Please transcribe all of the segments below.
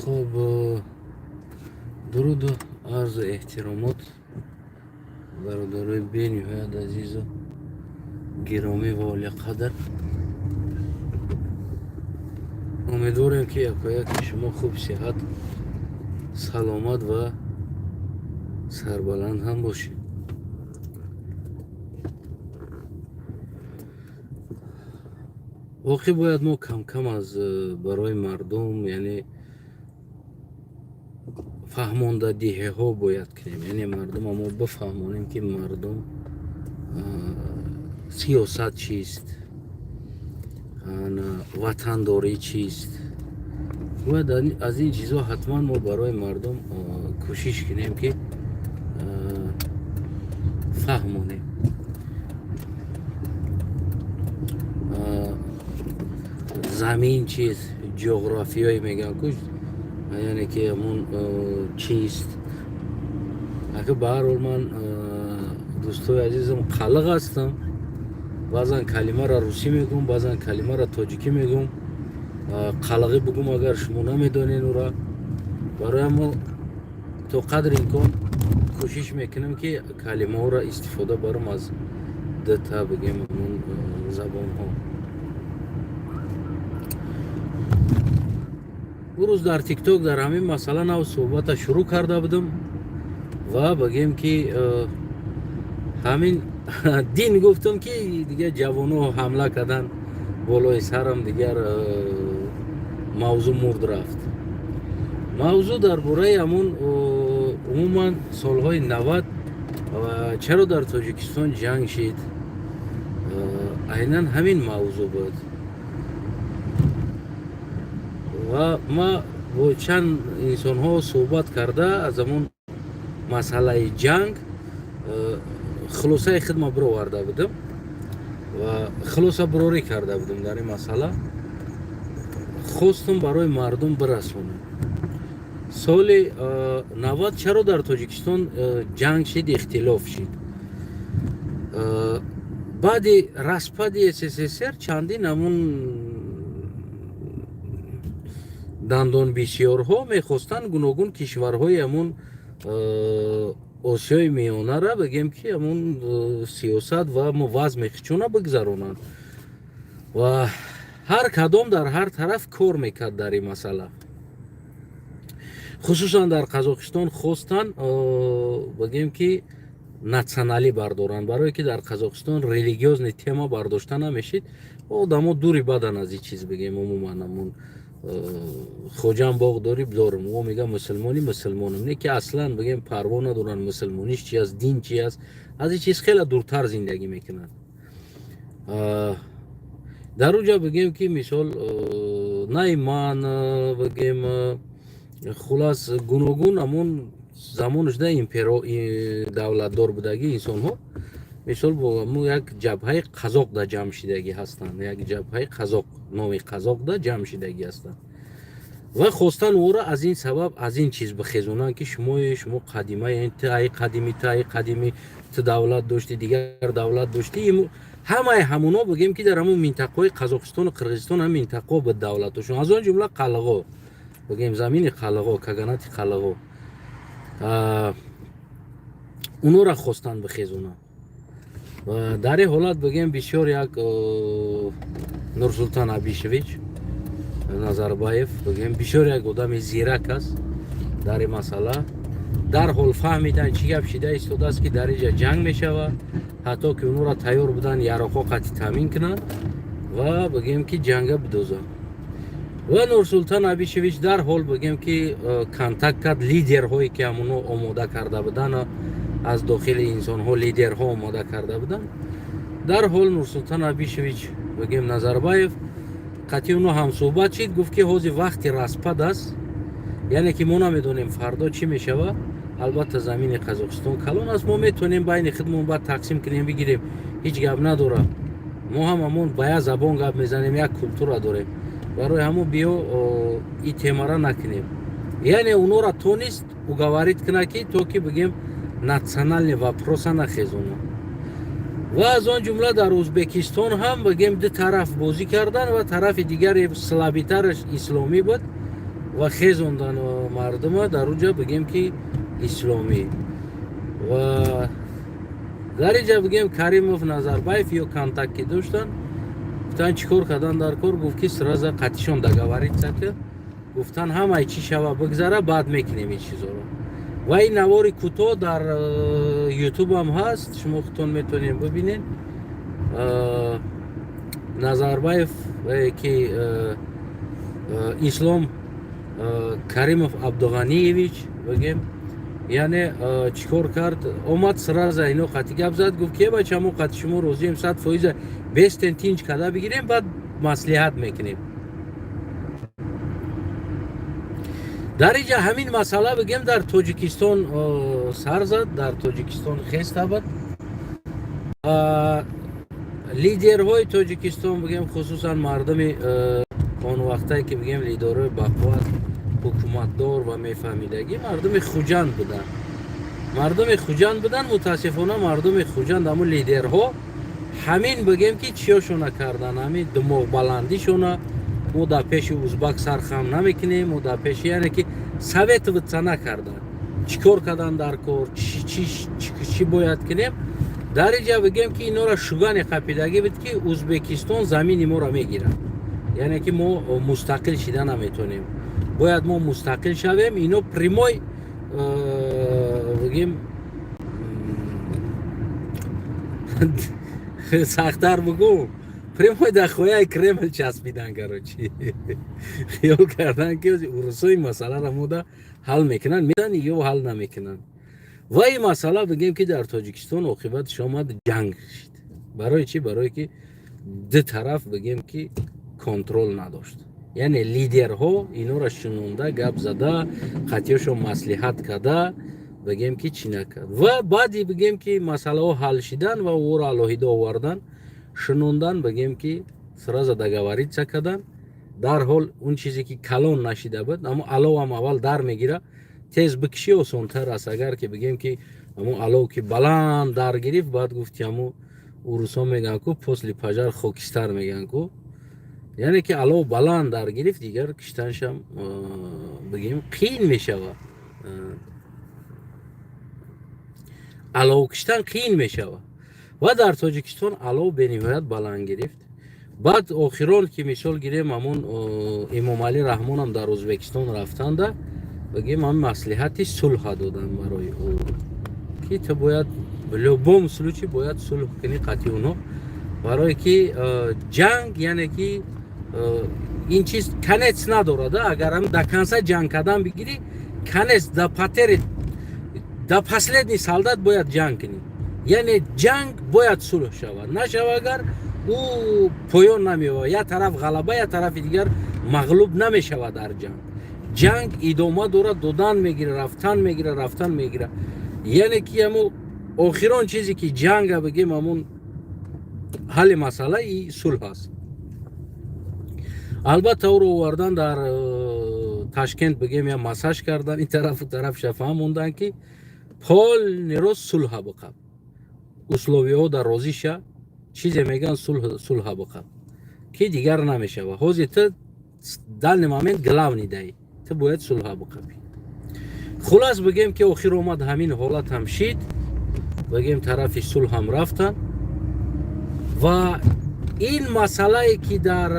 Хуб, дуруду арзу эҳтиромот, бародарои бениҳоят азизу гиромӣ ва олиқадр. Умедворем, ки якояки шумо хуб, сиҳат, саломат ва сарбаланд ҳам бошед. Воқеъ, бояд мо камкам аз барои мардум, яъне фаҳмондадиҳиҳо бояд кунем, яъне мардума мо бифаҳмонем, ки мардум сиёсат чист, ватандорӣ чист. Бояд аз ин чизҳо ҳатман мо барои мардум кӯшиш кунем, ки фаҳмонем. Замин чист, ҷуғрофиёе мегӯянд ку, яъне ки ҳамон чист. Ака, ба ҳар ҳол, ман, дӯстои азизам, қалиқ ҳастам. Баъзан калимаро русӣ мегӯм, баъзан калимаро тоҷикӣ мегӯм. Қалиғӣ бугум, агар шумо намедонед ура. Барои ҳамо то қадри имкон кӯшиш мекунам, ки калимаҳоро истифода барам аз дута, бигем, ҳамон забонҳо. Рӯз дар Тикток дар ҳамин масъала нав суҳбата шурӯъ карда будам ва бигем, ки ҳамин дин гуфтам, ки дигар ҷавоно ҳамла карданд болои сарам. Дигар мавзӯъ мурд, рафт. Мавзӯъ дар бораи ҳамун умуман солҳои 90 чаро дар Тоҷикистон ҷанг шид, айнан ҳамин мавзӯъ буд. Ва ма бо чанд инсонҳо суҳбат карда, аз ҳамон масъалаи ҷанг хулосаи хидма бироварда будам ва хулоса бирорӣ карда будам. Дар ин масъала хостум барои мардум бирасонам. Соли 90 чаро дар Тоҷикистон ҷанг шид, ихтилоф шид? Баъди распади СССР чандин ҳамун дандонбисёрҳо мехостанд гуногун кишварҳои ҳамун Осиёи Миёнара, бигем, ки ҳамун сиёсат ва вазми хичона бигзаронанд ва ҳар кадом дар ҳар тараф кор мекард дар ин масъала. Хусусан дар Қазоқистон хостанд, бигем, ки националӣ бардоранд, барое ки дар Қазоқистон религиозный тема бардошта намешид. Одамо дури бадан аз ин чиз, бигем, умуман ҳамун хоҷам боғ дорӣ, дорум, о мега мусулмонӣ, мусулмонам, не ки аслан, бигем, парво надоранд мусулмониш чи аст, дин чи аст, аз ин чиз хеле дуртар зиндагӣ мекунанд. Дар уҷа, бигем, ки мисол найман, бигем, хулас, гуногун ҳамун замонашда имперо давлатдор будагӣ инсонҳо, мисол, бо як ҷабҳаи қазоқда ҷамъ шидагӣ ҳастанд, як ҷабҳаи қазоқ, номи қазоқда ҷамъ шидагӣ ҳастанд ва хостан ӯро аз ин сабаб, аз ин чиз бихезонанд, ки шумо қадима, ту ай қадимӣ, ту ай қадимӣ, ту давлат доштӣ, дигар давлат доштӣ. Ҳамаи ҳамуно, бигем, ки дар ҳамун минтақаҳои Қазоқистону Қирғизистон ҳам минтақаҳо буд давлатошон, аз он ҷумла Қалғо, бигем, замини Қалғо, каганати Қалғо, унора хостанд бихезонанд. Ва дар ин ҳолат, бигем, бисёр як Нурсултан Абишевич Назарбаев, бигем, бисёр як одами зирак аст. Дар ин масъала дарҳол фаҳмидан, чӣ гап шида истодааст, ки дар инҷа ҷанг мешавад, ҳатто ки онҳоро тайёр буданд яроқҳо қатъи таъмин кунанд ва, бигем, ки ҷанга бидозанд. Ва Нурсултан Абишевич дарҳол, бигем, ки контакт кард лидерҳое, ки ҳамуно омода карда буданд, аз дохили инсонҳо лидерҳо омода карда буданд. Дарҳол Нурсултан Абишевич, бигем, Назарбаев қатъи оно ҳамсӯҳбат шид, гуфт, ки ҳозир вақти распад аст, яъне ки мо намедонем, фардо чӣ мешавад. Албатта, замини Қазоқистон калон аст, мо метавонем байни худмон баъд тақсим кунем, бигирем, ҳеҷ гап надорад. Мо ҳамамон ба як забон гап мезанем, як культура дорем. Барои ҳамо биё и темара накунем. Яъне онора тонист уговорить кунад, ки то ки, бигем, национальный вопроса нахезонад. Ва аз он ҷумла дар Ӯзбекистон ҳам, бигем, ду тараф бозӣ кардан ва тарафи дигаре слабый тараш исломӣ буд. Ва хезондан мардума дар уҷа, бигем ки исломӣ. Ва дар инҷа, бигем, Каримов, Назарбаев ё контакт ки доштанд, гуфтанд, чӣ кор кардан дар кор? Гуфт, ки сразу қатишон договориться ки гуфтан, ҳамаи чӣ шава, бигзара, баъд мекунем ин чизоро. Ва ин навори кӯтоҳ дар Ютубам ҳаст, шумо худтон метавонед бибинед. Назарбаев, ки Ислом Каримов Абдуғаниевич, бигем, яъне чӣ кор кард? Омад, сразу ино қати гап зад, гуфт, ки бача, мо қати шумо розием 100%, бестен, тинч карда бигирем, баъд маслиҳат мекунем. Дар инҷа ҳамин масъала, бигем, дар Тоҷикистон сар зад, дар Тоҷикистон хеста буд. Лидерҳои Тоҷикистон, бигем, хусусан мардуми он вақтае ки, бигем, лидерҳои бақувват, ҳукуматдор ва мефаҳмидагӣ, мардуми Хуҷанд буданд, мардуми Хуҷанд буданд. Мутаассифона, мардуми Хуҷанд, ҳамун лидерҳо ҳамин, бигем, ки чиёшона кардан, ҳамин димоғбаландишона: мо дар пеши узбак сархам намекунем, мо дар пеши, яъне ки советоваться накардан, чӣ кор кардан дар кор, чӣ бояд кунем. Дар инҷа, бигем, ки инора шугане қапидагӣ буд, ки Узбекистон замини моро мегирад, яъне ки мо мустақил шида наметонем, бояд мо мустақил шавем. Ино прямой, бигем, сахттар бугум, прямой дар хояи Кремл часпидан. Короче, хиёл кардан, ки урусо ин масъаларо мода ҳал мекунанд, медан ё ҳал намекунанд. Ва ин масъала, бигем, ки дар Тоҷикистон оқибатш омад, ҷанг шид. Барои чӣ? Барое ки ду тараф, бигем, ки контроль надошт, яъне лидерҳо инора шунонда, гап зада, қатъиёшо маслиҳат карда, бигем, ки чӣ накард. Ва баъди, бигем, ки масъалаҳо ҳал шидан ва ӯро алоҳида овардан, шунондан, бигем, ки сразу договориться кардан. Дарҳол он чизе ки калон нашида буд, амо аловам аввал дар мегира, тез бикишӣ, осонтар аст. Агар ки, бигем, ки амо алов ки баланд дар гирифт, баъд гуфти, амо урусҳо мегӯянд ку, после пожар хокистар мегӯянд ку, яъне ки алов баланд дар гирифт, дигар киштаншам, бигем, қиин мешавад, алов киштан қиин мешавад. Ва дар Тоҷикистон алов бениҳоят баланд гирифт. Баъд охирон ки мисол гирем, ҳамун Эмомалӣ Раҳмонам дар Ӯзбекистон рафтанда, бигем, ҳамин маслиҳати сулҳа додан барои ӯ, ки ту бояд в любом случае бояд сулҳ кунӣ қатъи онҳо, барое ки ҷанг, яъне ки ин чиз конец надорад. Агар ҳам до конца ҷанг кардан бигирӣ, конец до потери, до последний солдат бояд ҷанг кунӣ, яъне ҷанг бояд сулҳ шавад. Нашава агар, ӯ поён намеёбад, як тараф ғалаба, як тарафи дигар мағлуб намешавад дар ҷанг. Ҷанг идома дорад, додан мегира, рафтан мегира, рафтан мегира. Яъне ки ҳамо охирон чизе ки ҷанга, бигем, ҳамун ҳалли масъала и сулҳ аст. Албатта, ӯро овардан дар Ташкент, бигем, я массаж кардан, ин тарафу тараф фаҳмондан, ки полный рост сулҳа биқаб, условияҳо дар розӣ ша, чизе мегӯянд, сулҳа биқаб, ки дигар намешава. Ҳозир ту данный момент главный даи, ту бояд сулҳа биқабӣ. Хулас, бигем, ки охир омад, ҳамин ҳолат ҳам шид, бигем, тарафи сулҳ ҳам рафтанд. Ва ин масъалае ки дар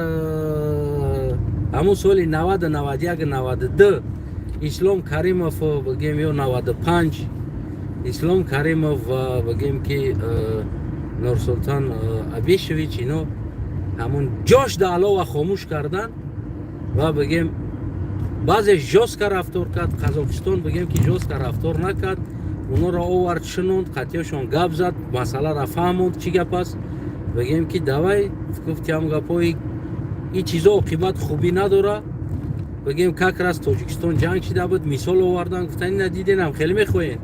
ҳамун соли 90, 91, 92 Ислом Каримов, бигем, ё 95 Ислом Каримов ва, бигем, ки Нурсултан Абишевич, ино ҳамун ҷош да алова хомӯш кардан. Ва, бигем, баъзе жёстко рафтор кард Қазоқистон, бигем, ки жёстко рафтор накард, онҳоро овард, шунонд, қатъиёшон гап зад, масъаларо фаҳмонд, чӣ гап аст. Бигем, ки давай, гуфти, ҳам гапҳои ин чизо оқибат хубӣ надора. Бигем, как раз Тоҷикистон ҷанг шида буд, мисол овардан, гуфтан, ина диденам, хеле мехоҳем,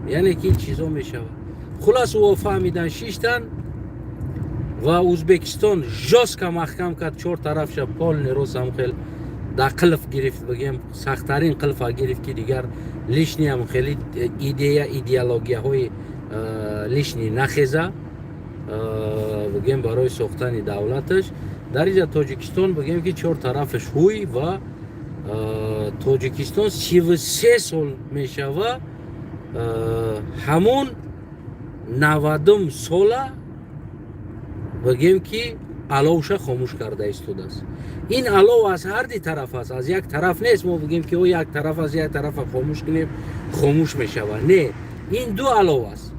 яъне ки ин чизо мешавад. Хулас, ӯ фаҳмидан, шиштан ва Ӯзбекистон жёстко маҳкам кард чор тарафша, полный рост ҳам хел да қилф гирифт, бигем, сахттарин қилфа гирифт, ки дигар лишний ам хеле идея, идеологияҳои лишний нахеза, бигем, барои сохтани давлаташ. Дар инҷа Тоҷикистон, бигем, ки чор тарафаш ҳуй ва Тоҷикистон 33 сол мешава, ҳамон 90-ум сола бигем ки аловша хомӯш карда истодааст. Ин алов аз ҳарди тараф аст, аз як тараф нест. Мо бигем ки о як тараф аст, як тарафа хомӯш кунем, хомӯш мешавад. Не, ин ду алов аст.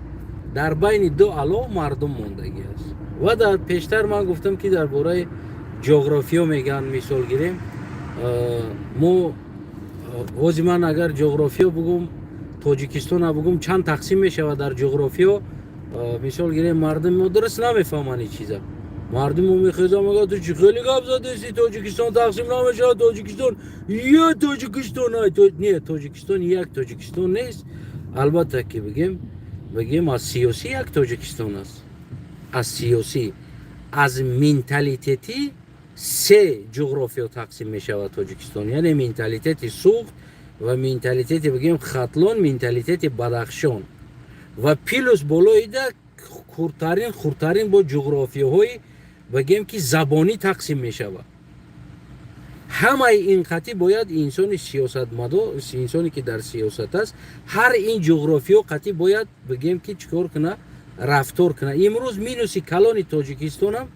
Дар байни ду алов мардум мондагӣ аст. Ва дар пештар ман гуфтам, ки дар бораи ҷуғрофиё мегӯянд. Мисол гирем, мо ҳози ман агар ҷуғрофиё бугум, Тоҷикистона бугум, чанд тақсим мешавад дар ҷуғрофиё. Мисол гирем, мардуми мо дуруст намефаҳманд ин чиза. Мардуми мо мехеза, мегӯяд: «Ту чӣ хеле гап задеси? Тоҷикистон тақсим намешавад, Тоҷикистон я Тоҷикистон». Не, Тоҷикистон як Тоҷикистон нест. Албатта ки бигем, аз сиёсӣ як Тоҷикистон аст, аз сиёсӣ. Аз менталитетӣ се ҷуғрофиё тақсим мешавад Тоҷикистон, яъне менталитети Суғд ва менталитети, бигем, Хатлон, менталитети Бадахшон ва плюс болоида хурдтарин, хурдтарин бо ҷуғрофиёҳои, бигем ки, забонӣ тақсим мешавад. Ҳамаи ин қатӣ бояд инсони сиёсатмадор, инсоне ки дар сиёсат аст, ҳар ин ҷуғрофиё қатӣ бояд, бигем ки, чӣ кор куна, рафтор куна. Имрӯз минуси калони Тоҷикистонам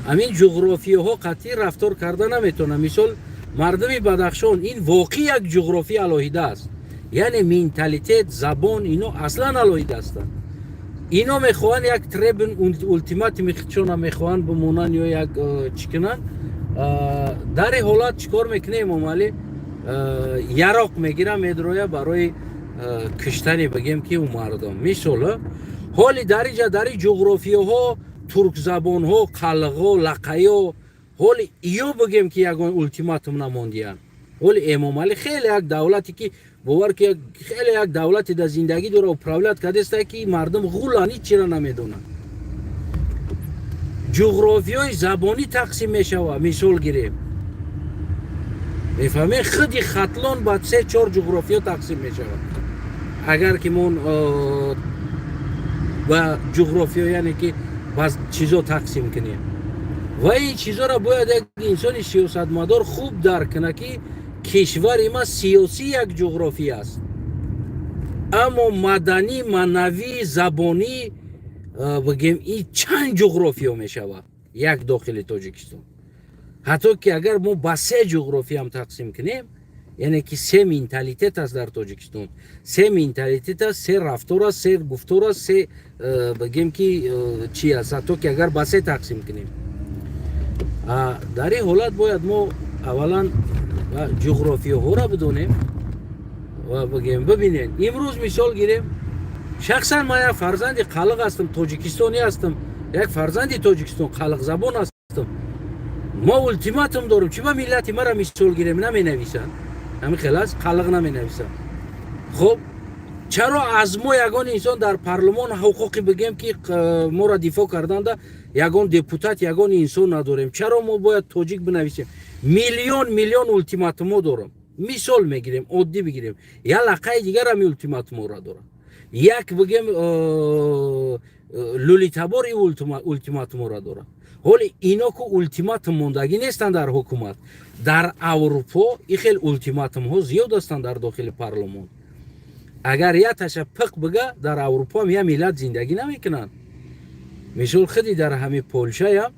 ҳамин ҷуғрофиёҳо қатъӣ рафтор карда наметавонад. Мисол, мардуми Бадахшон ин воқеъ як ҷуғрофия алоҳида аст, яъне менталитет, забон, ино аслан алоҳида ҳастанд. Ино мехоҳанд як требование, ултиматуми худшона мехоҳанд бимонанд ё як чӣ кунанд. Дар ин ҳолат чӣ кор мекунем? Эмомалӣ яроқ мегира, медроя барои киштани, бигем ки, ӯ мардум. Мисол, ҳоли дар иҷа, дар ин ҷуғрофияҳо туркзабонҳо, қалғо, лақаё, ҳоли иё, бигем ки, ягон ултиматум намондиянд. Ҳоли Эмомалӣ хеле як давлате ки, бовар ки, хеле як давлате дар зиндагӣ дора, управлять кардеста, ки мардум ғулан, ҳеҷ чиро намедонанд. Ҷуғрофиёи забонӣ тақсим мешавад. Мисол гирем, мефаҳмед, худи Хатлон ба се чор ҷуғрофиё тақсим мешавад, агар ки мо ба ҷуғрофиё, яъне ки ба чизо тақсим кунем. Ва ин чизоро бояд як инсони сиёсатмадор хуб дарк кунад, ки кишвари ма сиёсӣ як ҷуғрофия аст, аммо маданӣ, маънавӣ, забонӣ, бигем, ин чанд ҷуғрофиё мешавад як дохили Тоҷикистон. Ҳатто ки агар мо ба се ҷуғрофиям тақсим кунем, яъне ки се менталитет аст дар Тоҷикистон, се менталитет аст, се рафтор аст, се гуфтор аст, се, бигем ки, чи аст. Ҳатто ки агар ба се тақсим кунем, дар ин ҳолат бояд мо аввалан ҷуғрофияҳоро бидонем ва бигем, бибинед, имрӯз мисол гирем, шахсан ман як фарзанди қалиқ ҳастам, тоҷикистонӣ ҳастам, як фарзанди Тоҷикистон, қалиқзабон ҳастам. Мо ултиматум дорем. Чӣ ба миллати мара, мисол гирем, наменависанд? Ҳамин хел аст, қалиқ наменависанд. Хуб, чаро аз мо ягон инсон дар парлумон ҳуқуқи, бигем ки, моро дифоъ карданда ягон депутат, ягон инсон надорем? Чаро мо бояд тоҷик бинависем? Миллион миллион ултиматумҳо дорам. Мисол мегирем, оддӣ бигирем, як лақаи дигар ҳами ултиматумҳоро дорам, як, бигем, лулитабор ултиматумҳоро дорад. Ҳоли ино ку ултиматум мондагӣ нестанд дар ҳукумат. Дар Аврупо и хел ултиматумҳо зиёд ҳастанд дар дохили парлумон. Агар якташа пиқ бига, дар Аврупоам як миллат зиндагӣ намекунанд. Мисол, худи дар ҳами Полшаям,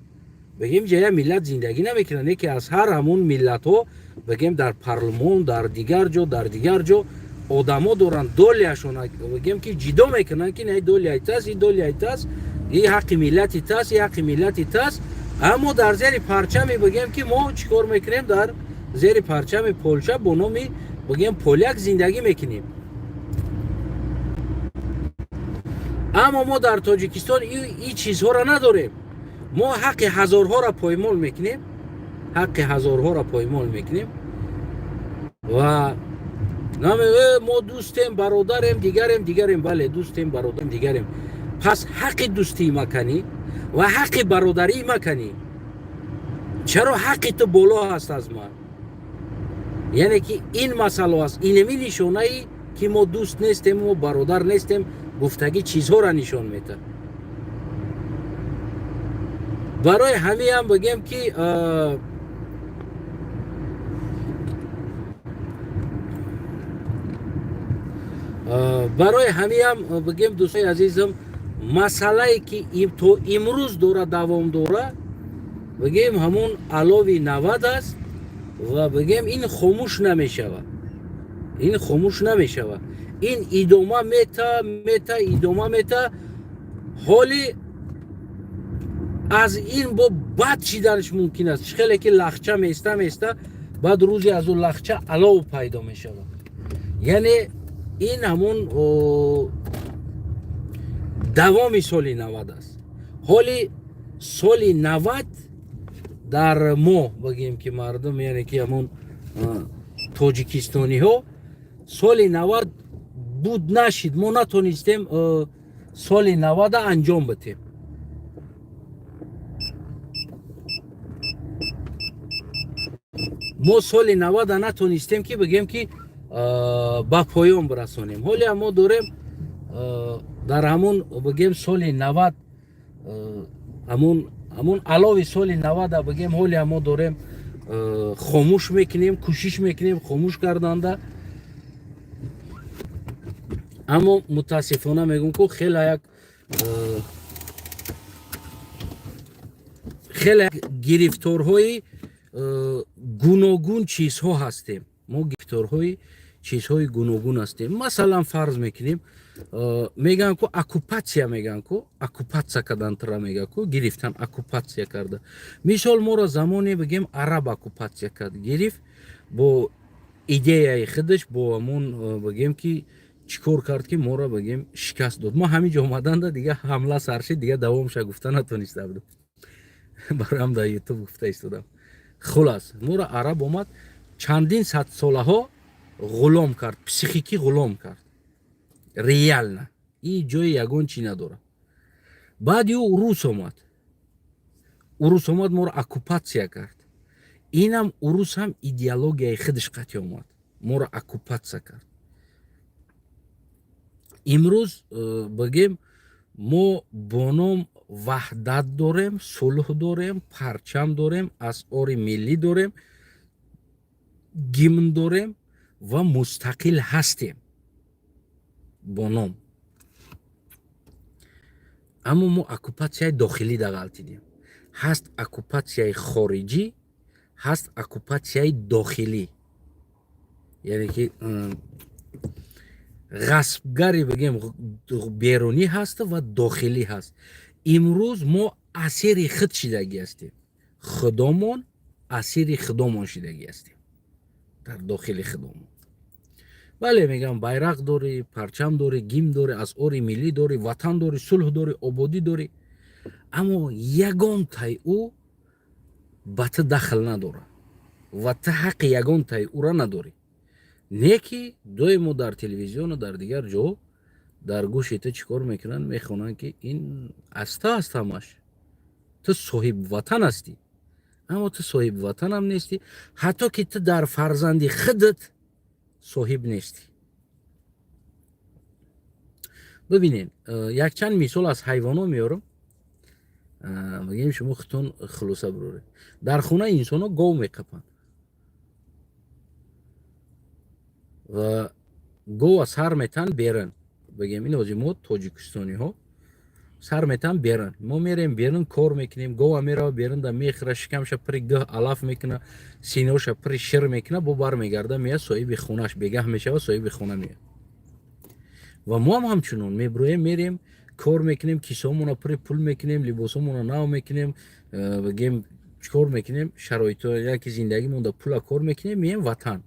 бигем, ҷа як миллат зиндагӣ намекунанд, яке аз ҳар ҳамун миллатҳо, бигем, дар парлумон, дар дигар ҷо, дар дигар ҷо одамо доранд. Доляшон, бигем ки, ҷидо мекунанд, ки не, доляи тас, и доляи тас, и ҳаққи миллати тас, и ҳаққи миллати тас. Аммо дар зери парчами, бигем ки, мо чӣ кор мекунем? Дар зери парчами Полша бо номи, бигем, поляк зиндагӣ мекунем. Аммо мо дар Тоҷикистон ин чизҳоро надорем. Мо ҳаққи ҳазорҳоро поймол мекунем, ҳаққи ҳазорҳоро поймол мекунем ва мо дӯстем, бародарем, дигарем, дигарем. Бале, дӯстем, бародарем, дигарем. Пас ҳаққи дӯстии маканӣ ва ҳаққи бародарии маканӣ. Чаро ҳаққи ту боло ҳаст аз ман? Яъне ки ин масъало аст. Инами нишонае ки мо дӯст нестем, мо бародар нестем, гуфтагӣ чизҳоро нишон медиҳад. Барои ҳамиам бигем ки Барои ҳамиам, бигем, дӯстои азизам, масъалае ки то имрӯз дора давом дора, бигем, ҳамон алови 90 аст ва, бигем, ин хомӯш намешавад, ин хомӯш намешавад, ин идома мета, идома мета. Ҳоли аз ин бо бад шиданаш мумкин аст. Хеле ки лахча места места, баъд рӯзе аз ӯ лахча алов пайдо мешавад. Яъне ин ҳамон давоми соли 90 аст. Ҳоли соли 90 дар мо, бигем, ки мардум, яъне ки ҳамон тоҷикистониҳо, соли 90 буд нашид, мо натонистем соли 90-а анҷом битем. Мо соли 90-а натонистем ки, бигем, ки ба поён бирасонем. Ҳоле мо дорем дар ҳамон, бигем, соли 90, ҳамон алови соли 90-а, бигем, ҳоле мо дорем хомӯш мекунем, кӯшиш мекунем хомӯш карданда. Аммо мутаассифона мегӯм, ку хеле гирифторҳои гуногун чизҳо ҳастем. Мо гирифторҳои чизҳои гуногун ҳастем. Масалан, фарз мекунем, мегӯянд ку оккупация, мегӯянд ку оккупация кардантра, мегӯянд ку гирифтан, оккупация карда. Мисол, моро замоне, бигем, араб оккупация кард, гирифт бо идеяи худаш, бо ҳамон, бигем, ки чӣ кор кард, ки моро, бигем, шикаст дод. Мо ҳамин ҷо омаданда, дига ҳамла сар шид, дига давомша гуфта натониста будам, бароям дар Ютуб гуфта истодам. Хулас, моро араб омад, чандин садсолаҳо ғулом кард, психикӣ ғулом кард, реально и ҷои ягон чӣ надорад. Баъди ӯ урус омад, урус омад, моро оккупация кард. Инам урус ҳам идеологияи худаш қатъи омад, моро оккупация кард. Имрӯз, бигем, мо бо ном ваҳдат дорем, сулҳ дорем, парчам дорем, асъори миллӣ дорем, гимн дорем ва мустақил ҳастем бо ном, аммо мо оккупатсияи дохилӣ дағалтидем. Ҳаст оккупатсияи хориҷӣ, ҳаст оккупатсияи дохилӣ, яъне ки ғасбгари, бигем, берунӣ ҳаст ва дохилӣ ҳаст. Имрӯз мо асири худ шидагӣ ҳастем, худомон асири худомон шидагӣ ҳастем дар дохили худомон. Бале, мегӯям, байрақ дорӣ, парчам дорӣ, гимн дорӣ, асъори миллӣ дорӣ, ватан дорӣ, сулҳ дорӣ, ободӣ дорӣ, аммо ягон тай ӯ ба ту дахл надорад ва ту ҳаққи ягон тай ӯра надорӣ. Не ки доимо дар телевизиону дар дигар ҷо дар гӯши ту чӣ кор мекунанд? Мехонанд, ки ин аста аст ҳамаш, ту соҳиби ватан ҳастӣ. Аммо ту соҳиби ватанам нестӣ, ҳатто ки ту дар фарзанди худат соҳиб нестӣ. Бибинед, якчанд мисол аз ҳайвонҳо меорам, мегӯем, шумо худтон хулоса бироред. Дар хонаи инсонҳо гов меқапанд ва гова сар метан берун. Бигем, ин ҳози мо тоҷикистониҳо сар метан берун, мо мерем берун, кор мекунем, гова мерава берун, да мехӯра, шикамша пири гӯҳ алаф мекуна, синоша пири шир мекуна, бо бармегарда, меяд соҳиби хонаш, бегаҳ мешава, соҳиби хона меяд. Ва мо ҳам ҳамчунон мебироем, мерем, кор мекунем, кисомона пури пул мекунем, либосомона нав мекунем, бигем, чикор мекунем, шароито яки зиндагимон да пула кор мекунем, меем ватан.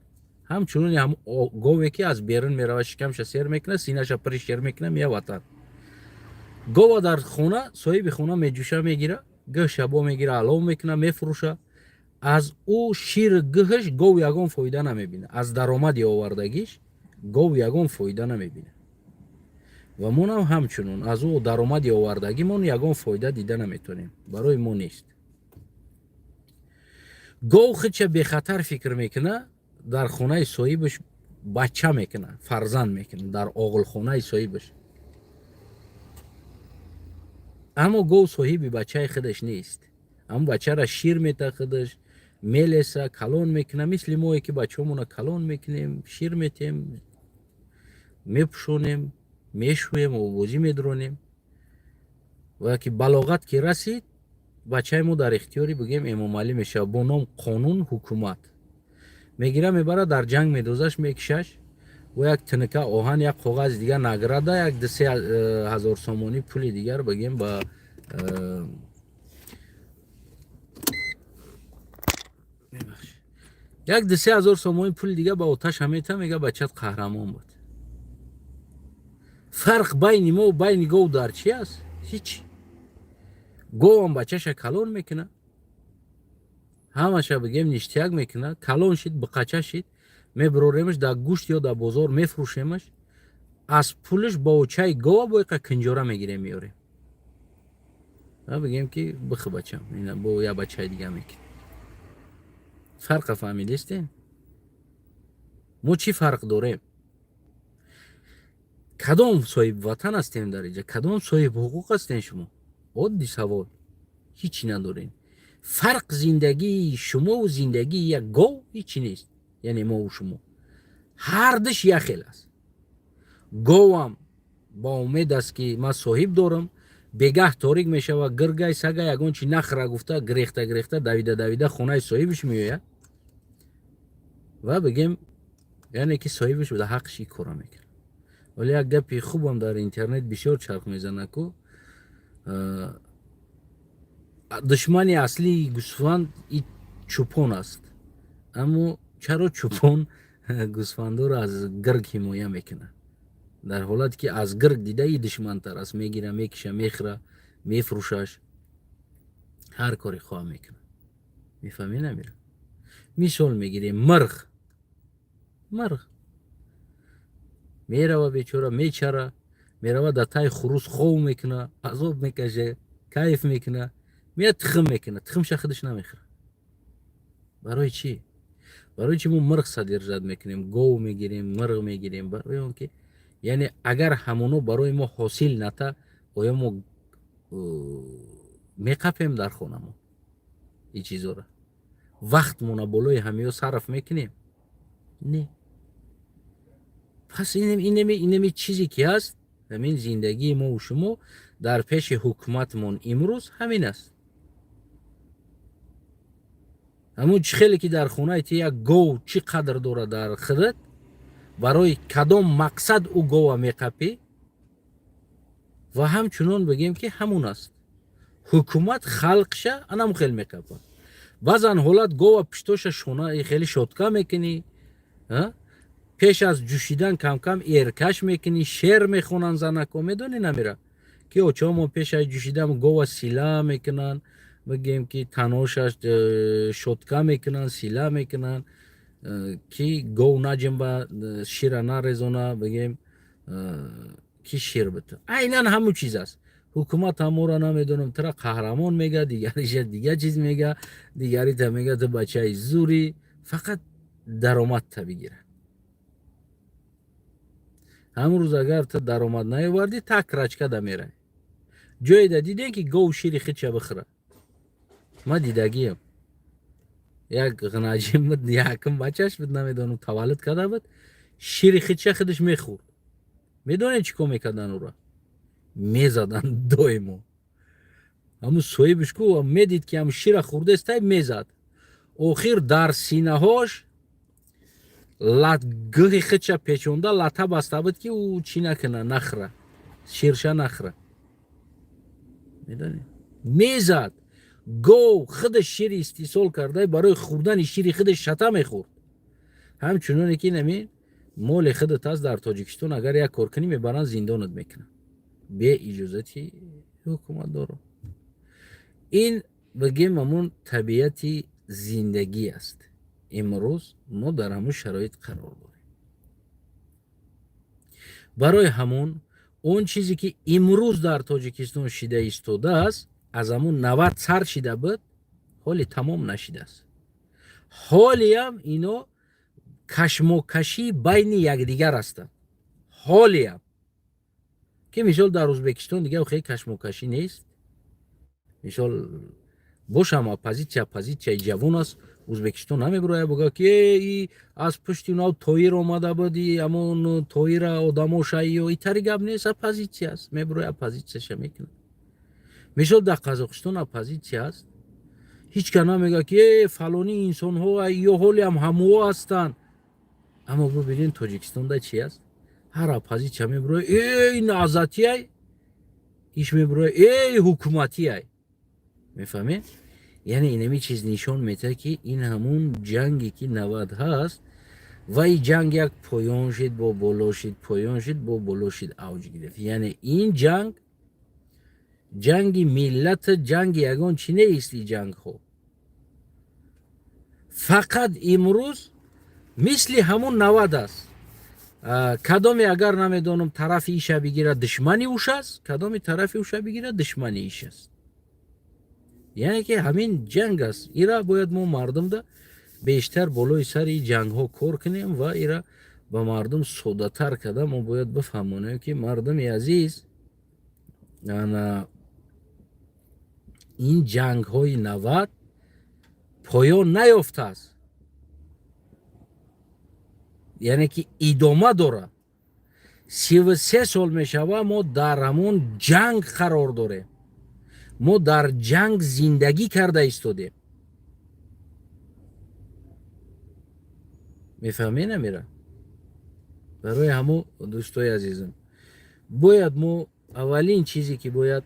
Ҳамчунон ҳам гове ки аз берун мерава, шикамша сер мекуна, синаша пури шер мекуна, мея ватан. Гова дар хона соҳиби хона меҷӯша, мегира, гӯҳ шабо мегира, алов мекуна, мефурӯша. Аз ӯ шир гӯҳаш гов ягон фоида намебина, аз даромади овардагиш гов ягон фоида намебина. Ва монам ҳамчунон аз ӯ даромади овардагимон ягон фоида дида наметонем, барои мо нест. Гов худша бехатар фикр мекуна, дар хонаи соҳибаш бача мекуна, фарзанд мекуна дар оғилхонаи соҳибаш, аммо гов соҳиби бачаи худаш нест. Аммо бачара шир мета, худаш мелеса, калон мекуна, мисли мое ки бачаҳомона калон мекунем, шир метем. Мепӯшонем, мешӯем, обозӣ медронем ва ки балоғат ки расид, бачаи мо дар ихтиёри, бигем, Эмомалӣ мешавад. Бо ном қонун ҳукумат мегира, мебара, дар ҷанг медозаш, мекишаш. Бо як тиника оҳан, як коғази дигар, награда, як дусе ҳазор сомонӣ пули дигар, бигем, ба як дусе ҳазор сомонӣ пули дигар ба оташа мета, мега: «Бачат қаҳрамон буд». Фарқ байни мо байни гов дар чи аст? Ҳеҷ. Говам бачаша калон мекуна, ҳамаша, бигем, ништяк мекуна. Калон шид, биқача шид, мебироремаш, дар гӯшт ё дар бозор мефурӯшемаш. Аз пулаш бо очаи гова боиқа кинҷора мегирем, меорем, бигем ки бихи, бачам, бо як бачаи дига мекунем. Фарқа фаҳмидистем? Мо чӣ фарқ дорем? Кадом соҳиби ватан ҳастем дар инҷа? Кадом соҳиби ҳуқуқ ҳастем шумо? Оддӣ савол. Ҳичи надорем. Фарқ зиндагии шумову зиндагии як гов ҳичи нест. Яъне мову шумо ҳардуш як хел аст. Говам ба умед аст, ки ман соҳиб дорам, бегаҳ торик мешавад, гиргай, сага, ягон чи нахра гуфта, гирехта гирехта, давида давида хонаи соҳибиш меояд ва, бигем, яъне ки соҳибиш буда, ҳаққиш ин кора мекунад. Вале як гапи хубам дар интернет бисёр чарх мезанад ку: душмани аслии гӯсфанд и чӯпон аст. Аммо чаро чӯпон гӯсфандоро аз гирг ҳимоя мекунад, дар ҳолате ки аз гирг дида и душмантар аст? Мегира, мекиша, мехӯра, мефурӯшаш, ҳар коре хоҳа мекунад. Мефаҳмӣ, намира? Мисол мегирем мирғ. Мирғ мерава, бечора, мечара, мерава, дар таи хурус хов мекуна, азоб мекаша, кайф мекуна, меяд, тухм мекуна, тухмша худаш намехӯра. Барои чӣ? Барои чӣ мо мирғ содержать мекунем, гов мегирем, мирғ мегирем? Барои он ки, яъне, агар ҳамоно барои мо ҳосил ната, оё мо меқапем дар хонамо ин чизора? Вақтмона болои ҳамиё сарф мекунем? Не. Пас инеми чизе ки ҳаст, ҳамин зиндагии мову шумо дар пеши ҳукуматмон имрӯз ҳамин аст. Ҳамун чӣ хеле ки дар хонаи ти як гов чӣ қадр дорад дар худат, барои кадом мақсад ӯ гова меқапӣ, ва ҳамчунон, бигем, ки ҳамун аст, ҳукумат халқша анам хел меқапад. Баъзан ҳолат гова пиштоша шона хеле щётка мекунӣ, пеш аз ҷӯшидан камкам эркаш мекунӣ, шер мехонанд занако. Медонӣ, намира, ки очамо пеш аз ҷӯшидан гова сила мекунанд, бигем, ки таношаш щётка мекунанд, сила мекунанд, ки гов наҷимба, шира нарезона, бигем, ки шир бита. Айнан ҳамун чиз аст. Ҳукумат ҳамора, намедонам, тура қаҳрамон мега, дигариша дига чиз мега, дигарита мега: «Ту бачаи зурӣ». Фақат даромадта бигира. Ҳамун рӯз агар ту даромад наёвардӣ, так рачкада меравӣ. Ҷоеда дидем, ки гов шири худша бихӯра? Ман дидагиям. Як ғнаҷим буд, якм бачаш буд, намедонам, таваллуд карда буд, шири худша худаш мехӯрд. Медонед, чӣ кор мекардан? Ӯра мезаданд доимо. Ҳамун соҳибиш ку медид, ки ҳам шира хӯрдестай, мезад. Охир дар синаҳош латгӯҳи худша печонда, лата баста буд, ки ӯ чӣ накуна, нахӯра, ширша нахӯра. Медонед, мезад. Гов худаш шири истеҳсол карда, барои хӯрдани шири худаш шата мехӯрд. Ҳамчуноне ки нами моли худат аст дар Тоҷикистон, агар як кор кунӣ, мебаранд, зиндонат мекунанд бе иҷозати ҳукуматдоро. Ин, бигем, ҳамун табиати зиндагӣ аст. Имрӯз мо дар ҳамун шароит қарор дорем. Барои ҳамон он чизе ки имрӯз дар Тоҷикистон шида истодааст, аз ҳамун 90 сар шида буд, ҳоли тамом нашидааст. Ҳолиам ино кашмокашӣ байни якдигар ҳастанд. Ҳолиам ки, мисол, дар Ӯзбекистон дига хеле кашмокашӣ нест. Мисол, бошам, оппозитсия, оппозитсияи ҷавон аст. Ӯзбекистон намебирояд, буга ки и аз пушти нав Тоир омада буд, ҳамон Тоира одамоша ё итари гап нест. Оппозитсия аст, мебирояд, оппозитсияша мекунад. Мисол, дар Қазоқистон оппозитсия аст, ҳеҷ кас намегӯяд, ки э фалони инсонҳо ё ҳолиам ҳамуо ҳастанд. Аммо бибинед, Тоҷикистонда чи аст? Ҳар оппозитсия мебирояд: «Эй, наҳзатиай», иш мебирояд: «Эй, ҳукуматиай». Мефаҳмед? Яъне инами чиз нишон медиҳад, ки ин ҳамун ҷанге, ки 90 ҳаст, вай ҷанг як поён шид, бо боло шид, поён шид, бо боло шид, авҷ гирифт. Яъне ин ҷанг ҷанги миллат, ҷанги ягон чӣ нест. И ҷангҳо фақат имрӯз мисли ҳамун 90 аст. Кадоме агар, намедонам, тарафи иша бигирад, душмани уш аст, кадоми тарафи уша бигирад, душмани иш аст. Яъне ки ҳамин ҷанг аст. Ира бояд мо мардумда бештар болои сари ҷангҳо кор кунем ва ира ба мардум соддатар карда мо бояд бифаҳмонем, ки мардуми азиз, ана ин ҷангҳои 90 поён наёфтааст, яъне ки идома дорад. 33 сол мешава, мо дар ҳамон ҷанг қарор дорем, мо дар ҷанг зиндагӣ карда истодем. Мефаҳмед, намера? Барои ҳамо, дӯстои азизам, бояд мо аввалин чизе, ки бояд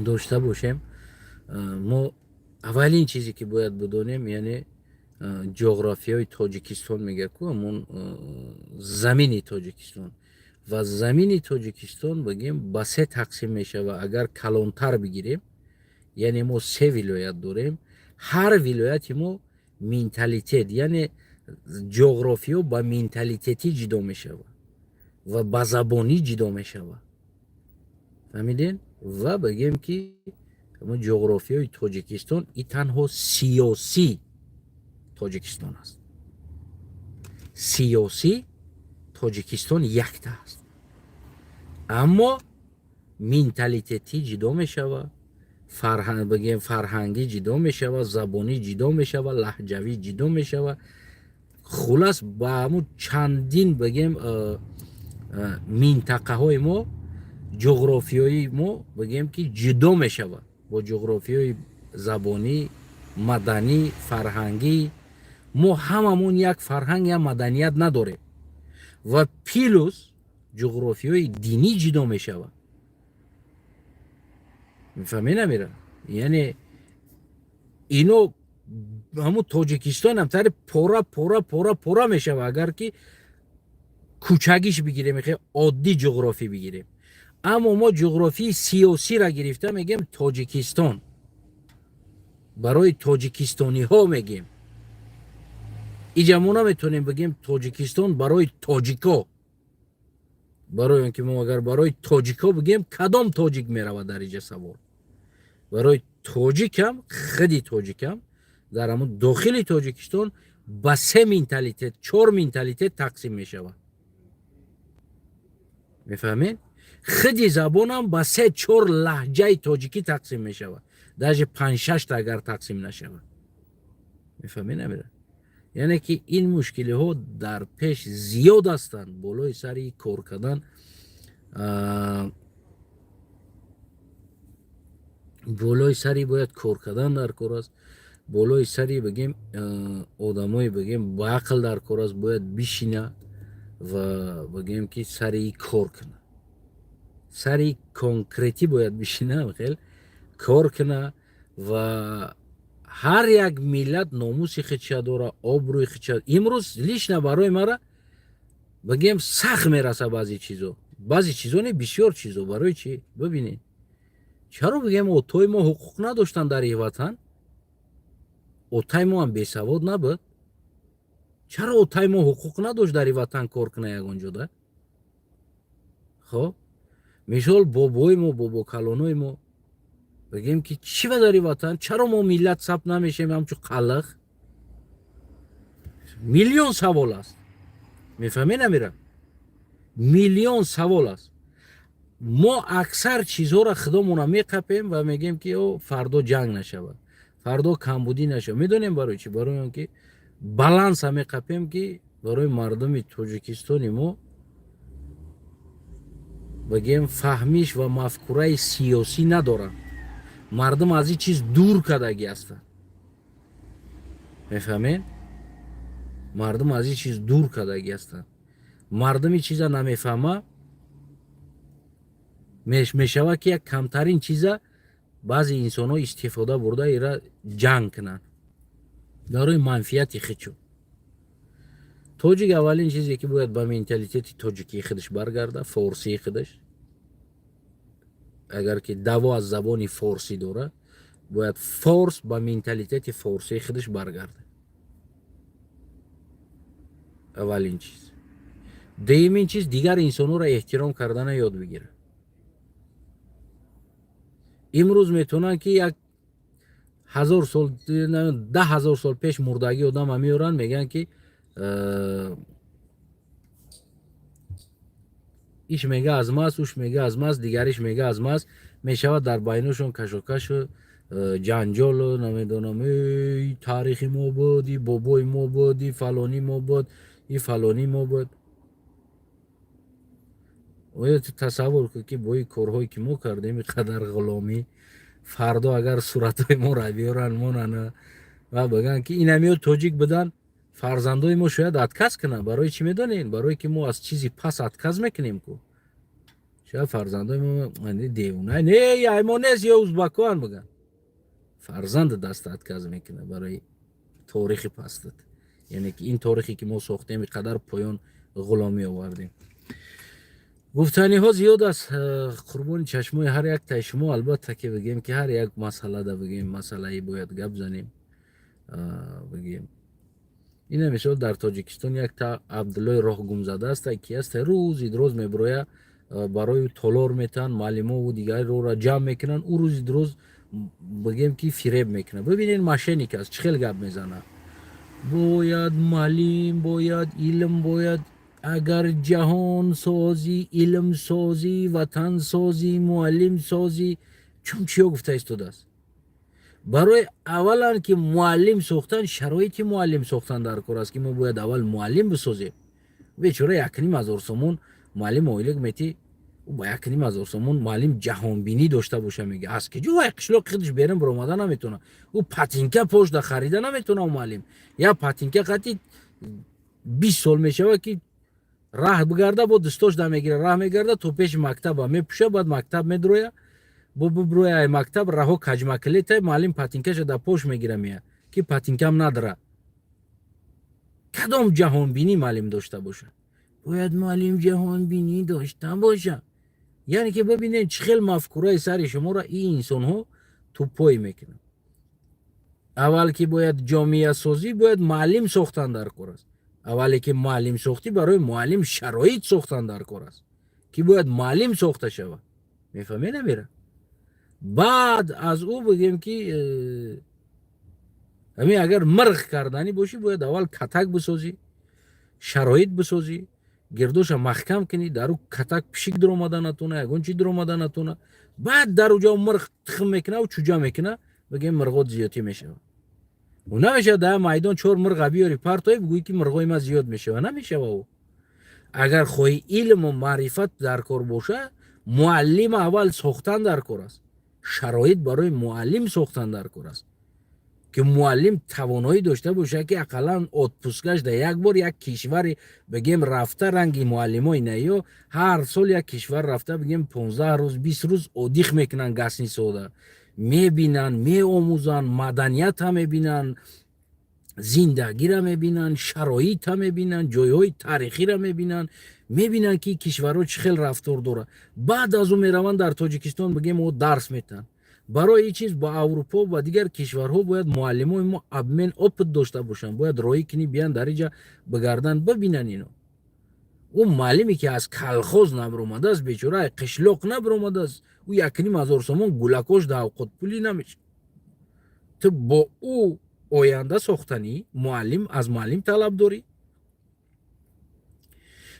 дошта бошем, мо аввалин чизе, ки бояд бидонем, яъне ҷуғрофиёи Тоҷикистон мегӯяд ку, ҳамон замини Тоҷикистон. Ва замини Тоҷикистон, бигем, ба се тақсим мешавад, агар калонтар бигирем. Яъне мо се вилоят дорем. Ҳар вилояти мо менталитет, яъне ҷуғрофиё ба менталитетӣ ҷудо мешавад ва ба забонӣ ҷудо мешавад. Фаҳмидем? Ва бигем, ки ҷуғрофиёи Тоҷикистон и танҳо сиёсӣ Тоҷикистон аст. Сиёсӣ Тоҷикистон якта аст, аммо менталитетӣ ҷудо мешавад, бигем, фарҳангӣ ҷудо мешавад, забонӣ ҷудо мешавад, лаҳҷавӣ ҷудо мешавад. Хулас, ба ҳамун чандин, бигем, минтақаҳои мо, ҷуғрофиёи мо, бигем, ки ҷудо мешавад бо ҷуғрофиёи забонӣ, маданӣ, фарҳангӣ. Мо ҳамамон як фарҳанг, як маданият надорем. Ва плюс ҷуғрофиёи динӣ ҷудо мешавад. Мефаҳмед, намера? Яъне ино ҳамун Тоҷикистонам тари пора пора пора пора мешавад, агар ки кӯчагиш бигирем, хе оддӣ ҷуғрофӣ бигирем. Аммо мо ҷуғрофии сиёсиро гирифта мегем Тоҷикистон барои тоҷикистониҳо мегем. Иҷа мо наметонем бигем Тоҷикистон барои тоҷико, барои он ки мо агар барои тоҷико бигем, кадом тоҷик меравад дар иҷа савол. Барои тоҷикам, худи тоҷикам дар ҳамун дохили Тоҷикистон ба се менталитет, чор менталитет тақсим мешавад. Мефаҳмед? Худи забонам ба се чор лаҳҷаи тоҷикӣ тақсим мешавад, даже панҷшашта агар тақсим нашавад. Мефаҳмед, намера? Яъне ки ин мушкилиҳо дар пеш зиёд ҳастанд. Болои сари кор кардан, болои сари бояд кор кардан дар кор аст. Болои сари, бигем, одамое, бигем, ба ақл дар кор аст, бояд бишина ва, бигем, ки сари кор кунад, сари конкретӣ бояд бишина, хел кор куна. Ва ҳар як миллат номуси худша дора, обрӯи худша. Имрӯз лично барои мара, бигем, сахт мераса баъзе чизо, баъзе чизо не, бисёр чизо. Барои чӣ? Бибинед, чаро, бигем, отои мо ҳуқуқ надоштанд дар ин ватан? Отаи мо ҳам бесавод набуд. Чаро отаи мо ҳуқуқ надошт дар ин ватан кор куна ягон ҷода? Хоб, мисол, бобои мо, бобокалонои мо, бигем, ки чӣ ба дар ин ватан, чаро мо миллат сабт намешем ҳамчун қалиқ? Миллион савол аст. Мефаҳмед, намира? Миллион савол аст. Мо аксар чизҳоро худомона меқапем ва мегӯем, ки о фардо ҷанг нашавад. Фардо камбудӣ нашавад. Медонем барои чӣ? Барои он ки баланса меқапем, ки барои мардуми Тоҷикистони мо, бигем, фаҳмиш ва мафкураи сиёсӣ надоранд. Мардум аз ин чиз дур кардагӣ ҳастанд, мефаҳмед? Мардум аз ин чиз дур кардагӣ ҳастанд. Мардум ин чиза намефаҳма. Мешавад, ки як камтарин чиза баъзе инсонҳо истифода бурда, ира ҷанг кунанд барои манфиати худшон. Тоҷик аввалин чизе, ки бояд ба менталитети тоҷикии худаш баргарда, форсии худаш. Агар ки даъво аз забони форсӣ дорад, бояд форс ба менталитети форсии худаш баргарда, аввалин чиз. Дуюмин чиз, дигар инсонҳоро эҳтиром кардана ёд бигирад. Имрӯз метавонанд, ки як ҳазор сол, 10 000 сол пеш мурдагӣ одама меоранд, мегӯянд, ки иш мега аз маст, уш мега аз маст, дигариш мега аз маст. Мешавад дар байношон кашокашу ҷанҷолу намедонам, таърихи мо буд, и бобои мо буд, и фалонӣ мо буд, и фалонӣ мо буд. Оё ту тасаввур кун, ки бо ин корҳое, ки мо кардем, ин қадар ғуломӣ, фардо агар суратҳои моро биёранд, монанд ва бигӯянд, ки инамиё тоҷик буданд, фарзандои мо шояд отказ кунанд. Барои чӣ медонед? Барое ки мо аз чизи пас отказ мекунем ку. Шояд фарзандои мо девона, не, ай мо нест ё узбакоан бигӯянд. Фарзанд даста отказ мекунад барои торихи пастат, яъне ки ин торихе, ки мо сохтем, ин қадар поён ғуломӣ овардем. Гуфтаниҳо зиёд аст. Қурбони чашмои ҳар яктаи шумо. Албатта, ки бигем, ки ҳар як масъалада, бигем, масъалаи бояд гап занем. Бигем, ина мисол, дар Тоҷикистон якта Абдуллои роҳгумзада аст, ки аст, рӯзи рӯз мебироя, барои толор метаҳанд, муаллимову дигарро ҷамъ мекунанд. Ӯ рӯзи рӯз, бигем, ки фиреб мекунад. Бибинед, мошенник аст, чӣ хел гап мезанад: бояд муаллим, бояд илм, бояд агар ҷаҳон созӣ, илм созӣ, ватан созӣ, муаллим созӣ. Чун чиё гуфта истодааст? Барои аввалан, ки муаллим сохтан, шароити муаллим сохтан дар кор аст, ки мо бояд аввал муаллим бисозем. Бечора 1,5 ҳазор сомон муаллим ойлик метӣ, ба 1,5 ҳазор сомон муаллим ҷаҳонбинӣ дошта боша, мега, аз киҷо? Вай қишлоқи худаш берун биромада наметавона, ӯ патинка пошда харида наметавона. Муаллим як патинка қати 20 сол мешавад, ки раҳ бигарда, бо дӯстош да мегира, раҳ мегарда то пеши мактаба, мепӯша, баъд мактаб медроя, бо биброя ай мактаб, раҳо каҷмакилета, муаллим патинкаша дар пош мегира, мея, ки патинкам надра. Кадом ҷаҳонбинӣ муаллим дошта бошад? Бояд муаллим ҷаҳонбинӣ дошта бошад. Яъне ки бибинед, чӣ хел мафкураи сари шуморо ин инсонҳо тупой мекунанд. Аввал ки бояд ҷомеасозӣ, бояд муаллим сохтан дар кор аст. Аввале ки муаллим сохтӣ, барои муаллим шароит сохтан дар кор аст, ки бояд муаллим сохта шавад, мефаҳме намера? Баъд аз ӯ, бигем, ки ҳамин агар мирғ карданӣ бошӣ, бояд аввал катак бисозӣ, шароит бисозӣ, гирдоша маҳкам кунӣ, дар ӯ катак пишик дуромада натона, ягон чи дуромада натона. Баъд дар уҷо мирғ тухм мекуна, чуҷа мекуна, бигем, мирғот зиёдтӣ мешавад. Ӯ намешавад дар майдон чор мирға биёри, партои, бигӯӣ, ки мирғои ман зиёд мешавад. Намешава. Ӯ агар хоҳӣ илму маърифат дар кор боша, муаллим аввал сохтан дар кор аст, шароит барои муаллим сохтан дар кор аст, ки муаллим тавоноӣ дошта бошад, ки ақаллан отпускаш да як бор як кишвари, бигем, рафта, ранги муаллимои наё ҳар сол як кишвар рафта, бигем, 15 рӯз, 20 рӯз отдых мекунанд, гостиницаода мебинанд, меомӯзанд, маданията мебинанд, зиндагиро мебинанд, шароита мебинанд, ҷойҳои таърихиро мебинанд, мебинанд, ки кишварҳо чӣ хел рафтор дорад. Баъд аз ӯ мераванд, дар Тоҷикистон, бигем, о дарс метаҳанд. Барои ин чиз ба Аврупо, ба дигар кишварҳо бояд муаллимои мо обмен опыт дошта бошанд, бояд роҳӣ кунӣ, биёянд, дар инҷа бигардан, бибинанд ино. Ӯ муаллиме, ки аз колхоз набиромадааст, бечора, қишлоқ набиромадааст, ӯ 1,5 ҳазор сомон гулакош да авқотпулӣ намешавад. Ту бо ӯ оянда сохтанӣ, муаллим аз муаллим талаб дорӣ?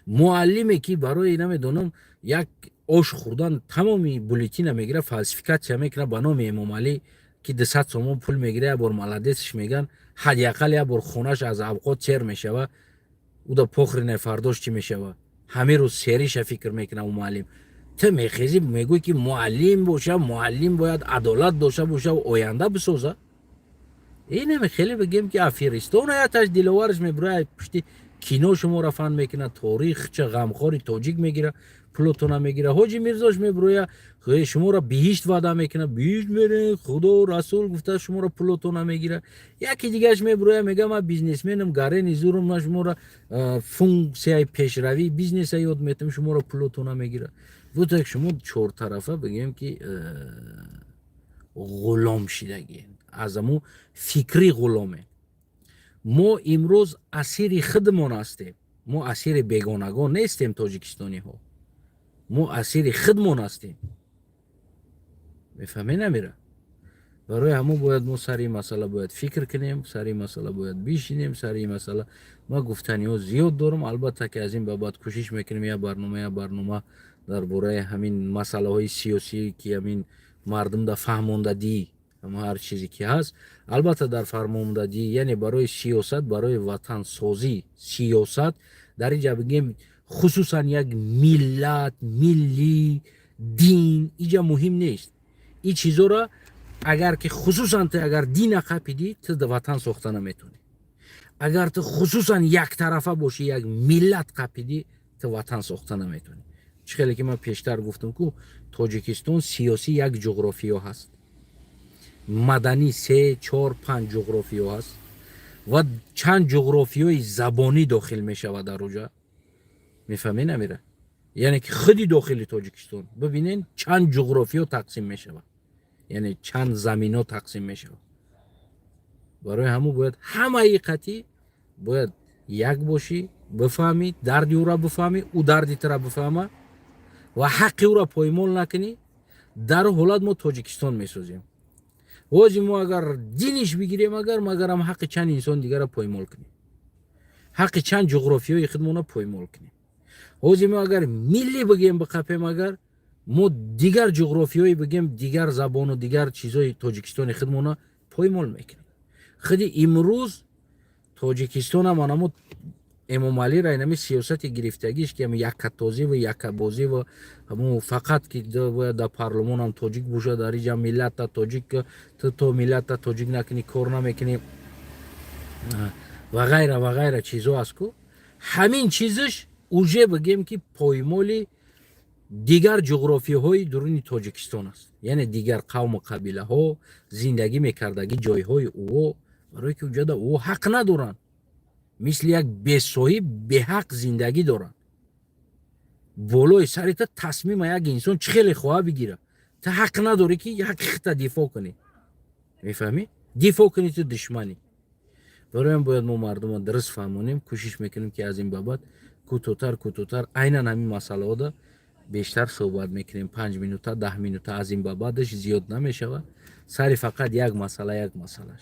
Муаллиме, ки барои, намедонам, як ош хӯрдан тамоми бюллетена мегирад, фальсификация мекунад ба номи Эмомалӣ. Ки 200 сомон пул мегира, як бор молодец ш меган, ҳадди ақал як бор хонаш аз авқот сер мешава. Уда похрен, фардош чӣ мешава. Ҳамин рӯз сериша фикр мекунам. У муаллим, ту мехезӣ, мегӯй, ки муаллим боша, муаллим бояд адолат дошта боша, оянда бисоза. Инаме хеле бигем, ки аферистона яташ диловараш мебурад, пушти кино шуморо фан мекунад, торихча ғамхори тоҷик мегира, пулотона мегира. Ҳоҷи Мирзош мебуроя, шуморо биҳишт ваъда мекунад, биҳишт мере, Худо, Расул гуфта, шуморо пулотона мегира. Яки дигараш мебуроя, мега: «Ман бизнесменам, гарени зурум, ман шуморо функсияи пешравии бизнеса ёд метам», шуморо пулотона мегира. Вот як шумо чортарафа, бигем, ки ғулом шидагиен, аз аму фикрӣ ғуломе. Мо имрӯз асири худмон ҳастем, мо асири бегонагон нестем. Тоҷикистониҳо, мо асири худмон ҳастем, мефаҳме намера. Барои ҳамо бояд мо сари ин масъала бояд фикр кунем, сари ин масъала бояд бишинем. Сари ин масъала ма гуфтаниҳо зиёд дорам. Албатта, ки аз ин ба баъд кӯшиш мекунем як барнома дар бораи ҳамин масъалаҳои сиёсӣ, ки ҳамин мардумда фаҳмондадӣ, ҳар чизе ки ҳаст. Албатта, дар фармондадӣ, яъне барои сиёсат, барои ватансозӣ, сиёсат дар инҷа, бигем, хусусан як миллат, миллӣ, дин иҷа муҳим нест. Ин чизоро агар ки хусусан ту агар дина қапидӣ, ту ватан сохта наметонӣ. Агар ту хусусан яктарафа бошӣ, як миллат қапидӣ, ту ватан сохта наметонӣ. Чӣ хеле ки ман пештар гуфтам ку, Тоҷикистон сиёсӣ як ҷуғрофиё ҳаст, маданӣ се, чор, панҷ ҷуғрофиё ҳаст ва чанд ҷуғрофиёи забонӣ дохил мешавад дар уҷа. Мефаҳмӣ намера? Яъне ки худи дохили Тоҷикистон, бибинен, чанд ҷуғрофиё тақсим мешавад, яъне чанд замино тақсим мешавад. Барои ҳамун бояд ҳамаи қатъӣ бояд як бошӣ, бифаҳмӣ дарди ӯра, бифаҳмӣ, ӯ дарди тура бифаҳма ва ҳаққи ӯра поймол накунӣ. Дар ҳолат мо Тоҷикистон месозем. Ҳози мо агар диниш бигирем, агар магарам ҳаққи чанд инсон дигара поймол кунем, ҳаққи чанд ҷуғрофиёи худмона поймол кунем. Ҳози мо агар миллӣ бигем, биқапем, агар мо дигар ҷуғрофиёи бигем, дигар забону дигар чизои Тоҷикистони худмона поймол мекунем. Худи имрӯз Тоҷикистонам анамо Эмомалиро инами сиёсати гирифтагиш, ки яккатозӣ ва яккабозӣ ва ҳамун фақат ки бояд дар парлумонам тоҷик бошад, дар иҷа миллата тоҷик, ту то миллата тоҷик накунӣ, кор намекунӣ ва ғайра ва ғайра чизо аст ку. Ҳамин чизаш уже, бигем, ки поймоли дигар ҷуғрофиҳои дуруни Тоҷикистон аст, яъне дигар қавму қабилаҳо зиндагӣ мекардагӣ ҷойҳои ӯо, барое ки уҷада ӯ ҳақ надоранд, мисли як бесоҳиб, беҳақ зиндагӣ доранд. Болои сари та тасмима як инсон чӣ хеле хоҳа бигира, ту ҳақ надорӣ, ки ҳаққи худта дифоъ кунӣ. Мефаҳмӣ? Дифоъ кунӣ, ту душманӣ. Бароям бояд мо мардума дуруст фаҳмонем. Кӯшиш мекунем, ки аз ин ба баъд кӯтоҳтар айнан ҳамин масъалаҳода бештар суҳбат мекунем. 5 минута, 10 минута, аз ин ба баъдаш зиёд намешавад. Сари фақат як масъала, як масъалаш.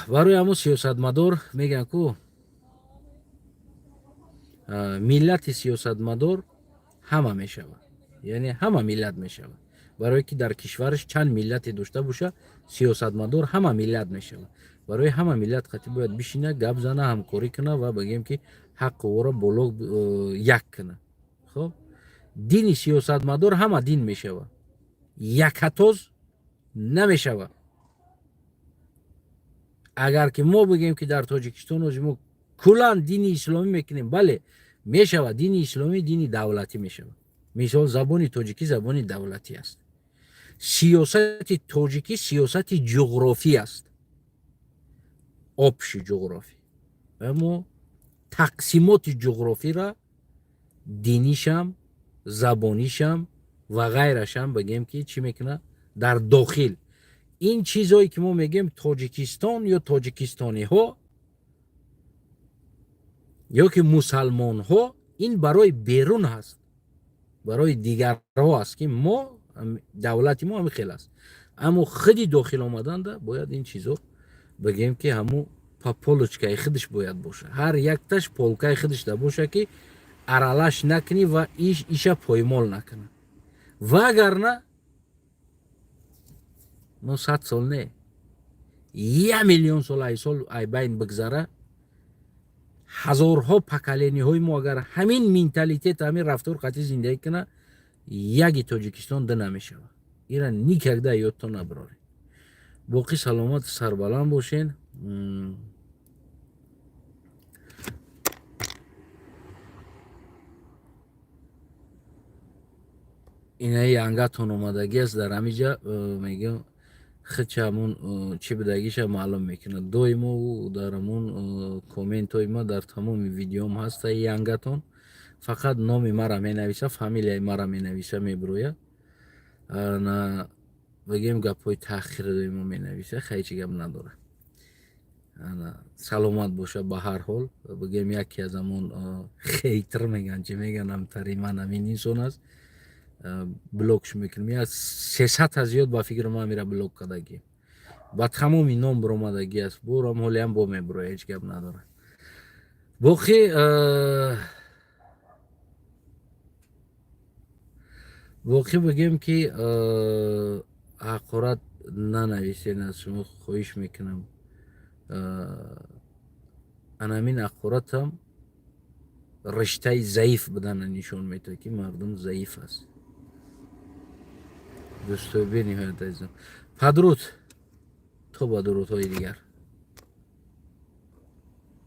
Барои ҳамун сиёсатмадор мегӯянд ку, миллати сиёсатмадор ҳама мешавад, яъне ҳама миллат мешавад. Барое ки дар кишвараш чанд миллате дошта боша, сиёсатмадор ҳама миллат мешавад. Барои ҳама миллат қатӣ бояд бишина, гап зана, ҳамкорӣ куна ва, бигем, ки ҳаққи ӯро боло як куна. Хоб, дини сиёсатмадор ҳама дин мешавад, якатоз намешавад. Агар ки мо бигем, ки дар Тоҷикистон ози мо куллан дини исломӣ мекунем, бале, мешавад, дини исломӣ дини давлатӣ мешавад. Мисол, забони тоҷикӣ забони давлатӣ аст, сиёсати тоҷикӣ сиёсати ҷуғрофӣ аст, общий ҷуғрофӣ. Аммо тақсимоти ҷуғрофиро динишам, забонишам ва ғайрашам, бигем, ки чӣ мекунад дар дохил. Ин чизое ки мо мегӯем Тоҷикистон ё тоҷикистониҳо ё ки мусалмонҳо, ин барои берун ҳаст, барои дигарҳо аст, ки мо давлати мо ҳамин хел аст. Аммо худи дохил омаданда бояд ин чизо, бигем, ки ҳамун по полочка и худаш бояд боша, ҳар якташ полка и худашда боша, ки аралаш накунӣ ва иш иша поймол накунад. Вагарна Мо 100 сол не, 1 миллион сол ай сол ай байн бигзара, ҳазорҳо поколения ҳои мо агар ҳамин менталитет, ҳамин рафтор қатъи зиндагӣ куна, яги Тоҷикистон ду намешавад. Ира никогда ёдтон набароред. Боқӣ саломату сарбаланд бошен. Инаи янгатон омадагӣ аст дар ҳамиҷа, мегӯям, хича ҳамун чӣ будагиша маълум мекунад. Доимо дар ҳамун комментҳои ма, дар тамоми видеом ҳаста янгатон. Фақат номи мара менависа, фамилияи мара менависа, мебирояд. На, бигем, гапҳои таҳқир доимо менависа. Хай, чӣ гап надорад, саломат боша. Ба ҳар ҳол, бигем, яке аз ҳамон хейтр меган, чӣ меган, ҳамтари ман ҳамин инсон аст. Блокш мекунем. Я 300-та зиёд, ба фикри ман, мера блок кардагӣ, ба тамоми ном биромадагӣ аст. Борам ҳолиам бо мебироя, ҳеҷ гап надорад. Боқӣ бигем, ки ҳақорат нанависен, аз шумо хоҳиш мекунам. Анамин ҳақоратам риштаи заиф будана нишон медиҳад, ки мардум заиф аст. Дӯстои бениҳоят азизам, падруд, то ба дурудҳои дигар.